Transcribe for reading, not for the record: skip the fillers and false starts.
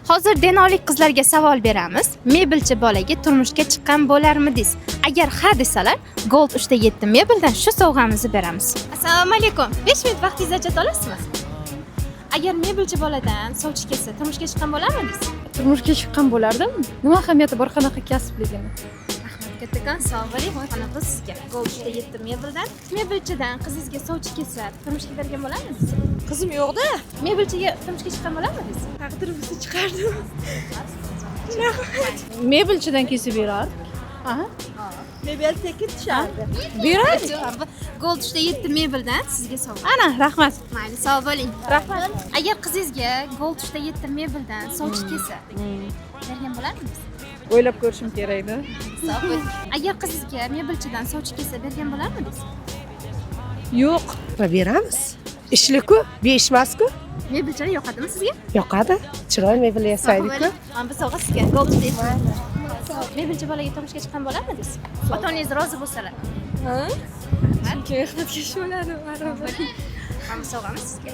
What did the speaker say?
Hozir denolik qizlarga savol beramiz. Mebelchi bolaga turmushga chiqqan bo'larmidingiz? Agar ha desalar, Gold 3.7 mebeldan shu sovg'amizni beramiz. Assalomu alaykum. 5 minut vaqtingizni ajrata olasizmi? Agar mebelchi boladan sovchi kelsa, turmushga chiqqan bo'larmidingiz? Turmushga chiqqan bo'lardim. Nima ahamiyati bor qanaqa kasbligini? Rahmat kattakon, sog' bo'ling. Mana bu sizga Gold 3.7 mebeldan. Mebelchidan qizingizga sovchi kelsa, turmushga bergan bo'larmidingiz? Qizim yo'qda. Mebelchiga turmushga chiqqan bo'larmidingiz? Taqdir bizni chiqardi. Mebelchidan kelsa berardik. Aha. Mebel tekin tushardi. Berardik. Gold 3.7 mebeldan sizga sovg'a. Ana, rahmat. Mayli, sog' bo'ling. Rahmat. Agar qizingizga Gold 3.7 mebeldan sovchi kelsa, bergan bo'larmidingiz? O'ylab ko'rishim kerakda. Sog' bo'ling. Agar qizingizga mebelchidan sovchi kelsa, bergan bo'larmidingiz? Yo'q. Va beramiz. Ishli-ku, besh emas-ku. Mebelchilar yoqadimi sizga? Yoqadi. Chiroyli mebel yasaydi-ku. Mana bu sovg'a sizga. Gold 3.7. Mebelchi bolaga turmushga chiqqan bo'larmidingiz? Ota-onangiz rozi bo'lsalar. Ha? Chunki mehnatkash bo'ladi baribir. Mana bu sovg'amiz sizga.